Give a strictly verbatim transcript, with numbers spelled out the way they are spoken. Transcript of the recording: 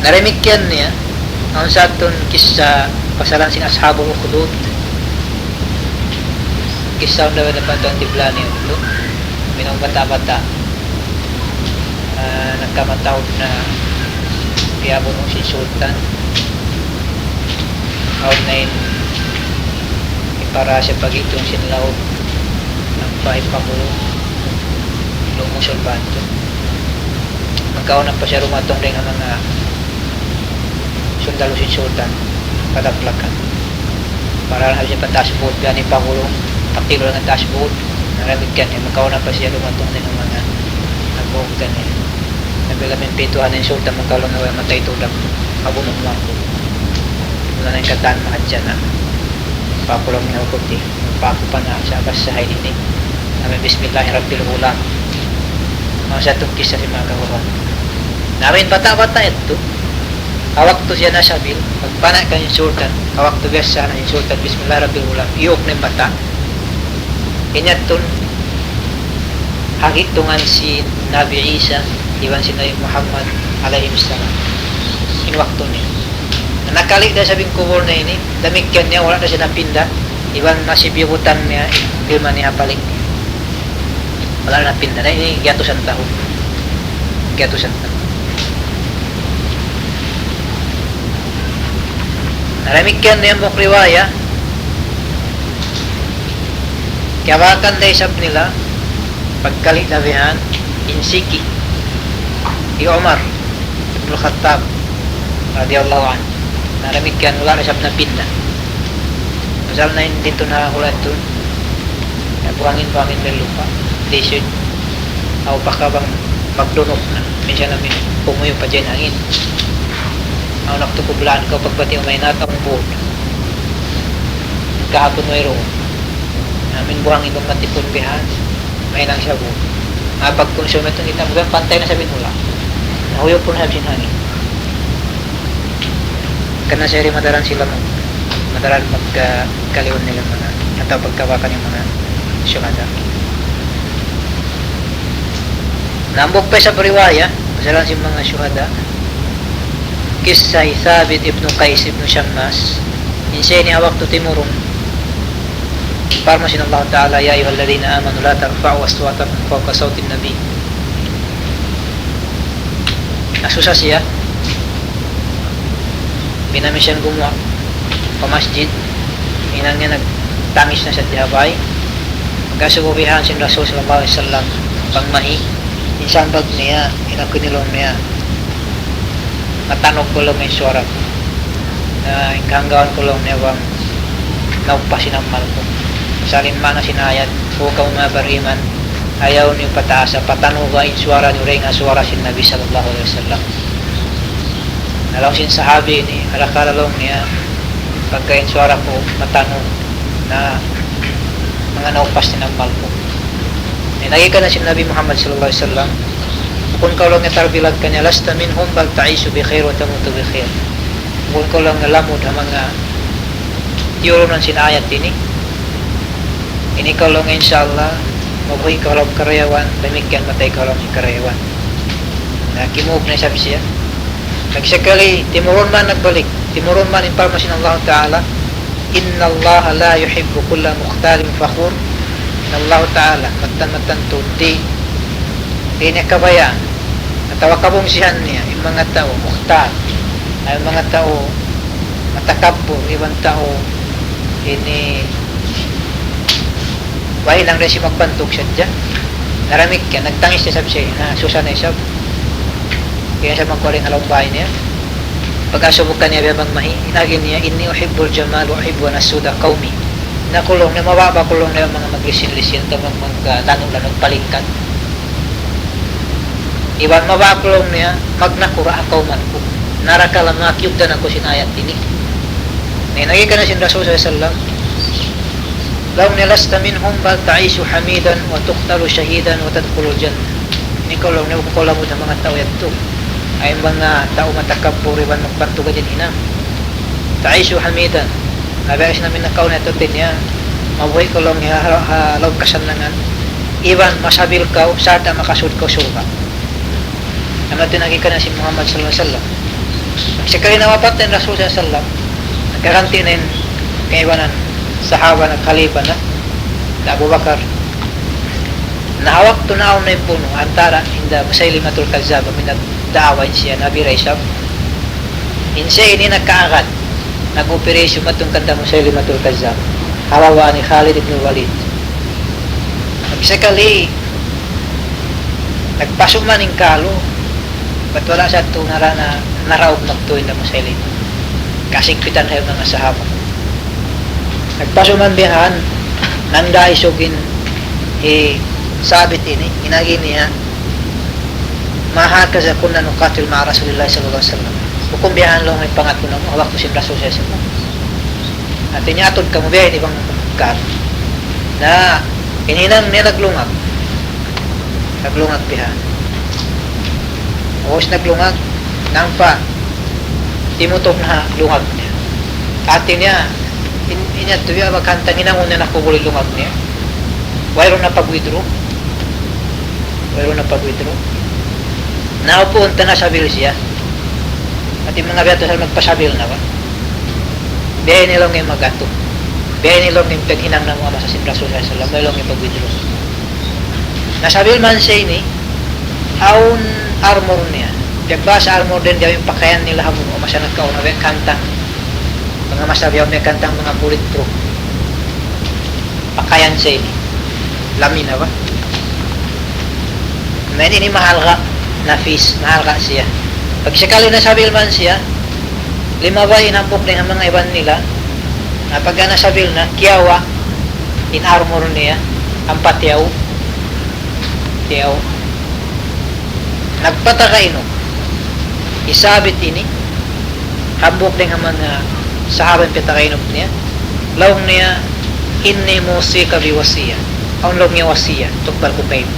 Na damikkiyan niya, awn sa yadtu in kissa pasalan sin Ashabul Ukhdud. Kissa awn da isab nagkabtangan tibulan niya yadtu. Amu in bata'-bata'. Ah, nagkamataud na piyabunu' sin sultan. Awn na in hipara siya pag-itung sin laug. Nagpahipakulung. Lumusul pa yadtu. Magkauna pa siya dumatung dayn ha manga sundalu sin sultan, kadaplakan. Para na siya pa taas buhut, biya' ini pakulung, pakilu dayn ha taas buhut, na damikkiyan, eh, magkauna pa siya dumatung dayn ha manga nagbuhut kaniya. Apabila mimpi tuhan in sultan, magkauna na way matay tuud, mabunu' mu aku. Muna na in katan mahadja na. Pakulung niya hukuti. Paku pa na sa basa ini. Amu in Bismillahi Rabbil Ghulam. Amu sa yadtu in kissa sin manga kaguruhan. Na amu in bata'-bata' yadtu, ha waktu siya nasabil, magpana' kan in sultan, ha waktu biyasa na in sultan, Bismillahi Rabbil Ghulam, iyuk na in bata'. In yadtu in ha gi'tungan sin Nabi Isa, iban sin Nabi Muhammad, alayhimus salam. In waktu niya. Na nakali' da isab in kubul niya ini, damikkiyan niya, wala' da siya napinda, iban masi biyukutan niya, ilma' niya ha balik niya. Wala' napinda. Na ini giyatusan tahun. Giyatusan tahun. Na damikkiyan niya hambuuk riwaya, kiyabakan da isab nila, pagkali' da bihan, in siki hi Umar ibnul Khattab radiyallahu anhu. Na damikkiyan, wala' da isab napinda. Pasal na in didtu na hula' yadtu, na buhangin-buhangin da in lupa'. Di' siya, aw baka bang magdunuk na. Minsan amu in pumuyu' pa dayn hangin. Aw naktukublaan kaw pagbati' umaynat, aw buhut. Kahapun wayruun. Amu in buhangin bang matipun bihan, mahinang siya buhut. Mapagkonsume yadtu, kita' mu bihan, pantay na isab in hula'. Nahuyupun na isab sin hangin. Karna' siya di' madaran sila mag-, madaran mag-, ah, kaliun nila manga, atawa pagkabakan in manga shuhada. Na hambuuk pa isab riwaya, pasalan sin manga shuhada, kissa hi Thabit ibnu Qais ibnu Shammas, in siya ini ha waktu timurun, parman sin Allah Ta'ala, يا أيها الذين آمنوا لا ترفعوا أصواتكم فوق صوت النبي. Nasusa siya. Minsan gumuwa' pa masjid. Hinang niya nagtangis na sadja ha bay. Pagkasubu bihan sin Rasul sallallahu alayhi wasallam, bang mahi. In sambag niya, in aku ini laung niya, matanug ku laung in suwara ku. Na in kahanggaun ku laung niya bang naupas in amal ku. Pasal in maana sin ayat, O kamu manga bariman, ayaw niyu pataasa, patanuga in suwara niyu dayn ha suwara sin Nabi sallallahu alayhi wasallam. Na laung sin sahabi ini, arakala' laung niya, pagka in suwara ku matanug, na manga naupas in amal ku. Na agi kaniya sin Nabi Muhammad sallallahu alayhi wasallam, bukun kaw laung niya tarbilag kaniya, لست منهم بل تعيش بخير وتموت بخير. Bukun kaw laung niya lamud ha manga tiyurunan sin ayat ini. Ini kaw laung niya, insya Allah, mabuhi' kaw ha lawm karayawan, damikkiyan matay kaw ha lawm sin karayawan. Na kimug na isab siya. Nagsakali, timurun man nagbalik. Timurun man in parman sin Allah Ta'ala, إن الله لا يحب كل مختال فخور. In Allah Ta'ala, mattan-mattan tuud di', di' niya kabayaan, atawa kabungsihan niya, in manga tau mukhtal, in manga tau matakabbur, iban tau ini, way hinang da isab magbantug sadja. Na damikkiyan, nagtangis na isab siya, na susa na isab. Di' na isab magkuling ha lawm bay niya. Pagkasubu kaniya biya' bang mahi, in agi niya, إني أحب الجمال وأحب أن أسود قومي. Na ku laung niya, mabaya' ku laung niya manga maglisin-lisin, atawa mag-, mag-, ah, lanu'-lanu' palingkat. Iban mabaya' ku laung niya, magnakura' ha kawman ku. Na arakala' makiyugdan aku sin ayat ini. Na in agi kaniya sin Rasul sallallahu alayhi wasallam, laung niya, لست منهم بل تعيش حميدا وتقتل شهيدا وتدخل الجنة. Ini kaw laung niya, bukun kaw lamud ha manga tau yadtu. Ay manga tau matakabbur iban magbantug ha diin hinang. تعيش حميدا. Labi na sin amin nakauna yadtu, laung niya, mabuhi' kaw laung niya ha, ha lawm kasannangan. Iban masabil kaw, sarta' makasud kaw surga'. Amu yadtu in agi kaniya sin Muhammad sallallahu alayhi wasallam. Sakali nawapat na in Rasul sallallahu alayhi wasallam, nagkaganti na in kaibanan sahaba, nagkhalifa na, na Abu Bakar. Na ha waktu naawn na in bunu' antara hinda Musaylimatul Kazzab, minagdaawa in siya Nabi da isab. In siya ini nagkaagad, nag-operation matungkanta Musaylimatul Kazzab. Ha baba' ni Khalid ibn Walid. Nagsakali, nagpasu' man in kalu, bat wala' sa tuud nara-, naraug magtuy na Musaylimah. Kasigpitan ha manga sahaba. Nagpasu' man bihan, nanda isug in hi Sabit ini, in agi niya, ما هكذا كنا نقاتل مع رسول الله صلى الله عليه وسلم. Bukun bihan laung in pangatu namu', ha waktu sin Rasul sallallahu alayhi wasallam. Hati niya atud kamu bihan ini bang kat. Na, in hinang niya naglungag. Naglungag bihan. Ubus naglungag, nampa, timutup na lungag niya. Hati niya, in, in yadtu biya' ba kantang hinangun niya nakubul in lungag niya. Wayruun na pag-withdraw. Wayruun na pag-withdraw. Naupuun ta na sabil siya. Hati manga biya' tu sa magpasabil na ba? Biya' ini laung in magatu. Biya' ini laung in paghinang namu' ha masa sin Rasul sallallahu alayhi wasallam, biya' laung in pag-withdraw. Nasabil man siya ini, awn armor niya. Biya' ba sa armor din, diyaw in pakayan nila ha bunu', masa nagkauna, biya' kantang. Manga masa biya' may kantang manga bulletproof. Pakayan siya ini. Lamina ba? Na ini, ini mahalga', nafis, mahalga' siya. Pag sakali nasabil man siya, limabay in hambuuk dayn ha manga iban nila, na pagka nasabil na, kiyawa' in armor niya, ampa tiyaw, tiyaw. Nagpatakainuk. Hi Sabit ini, hambuuk dayn ha manga sahaba in piyatakainuk niya, laung niya, إني موصيك بوصية. Awn laung niya wasiya, tukbal ku kaymu.